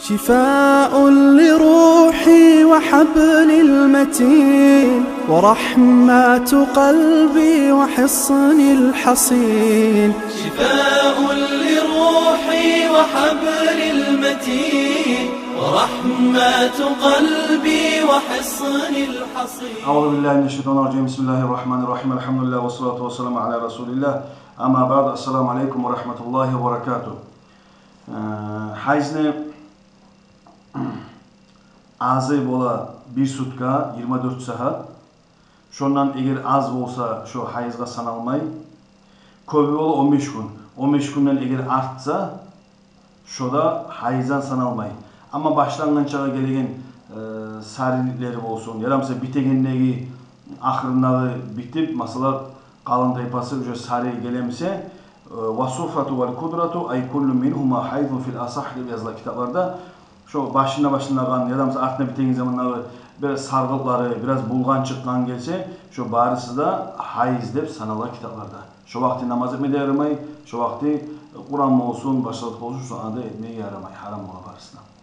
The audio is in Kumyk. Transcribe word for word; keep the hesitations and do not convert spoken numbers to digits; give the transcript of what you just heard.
شفاء لروحي وحبل المتين، ورحمة قلبي وحصن الحصين. شفاء لروحي وحبل المتين، ورحمة قلبي وحصن الحصين. أعوذ بالله من الشيطان الرجيم. بسم الله الرحمن الرحيم. الحمد لله والصلاة والسلام على رسول الله. أما بعد. السلام عليكم ورحمة الله وبركاته. Э, гьайзны азы бола бир сутка, йигирма дёрт сагьат. Шондан эгер аз болса, шо гьайызгъа саналмай. Кёбю бола он беш гюн. Он беш гюнден эгер артса, шо да гьайыздан саналмай. Амма башлангъанчагъа гелеген, э, сариликлери болсун, яда буса битегендеги, ахырындагъы битип, масала, къалын тайпасы уже сари геле буса, э, «والصفرة والكدرة أي كل منهما حيض في الأصح» деп языла китапларда. Шо башына башлангъан, яда буса артына битеген замандагъы бир саргъылтлары, бираз булгъан чыкъгъан гелсе, шо барысы да гьайыз деп санала китапларда. Шо вакъти намаз этме де ярамай, шо вакъти Къуран болсун, башгъа зат болсун, шо анда этмеге ярамай, гьарам бола барысы да.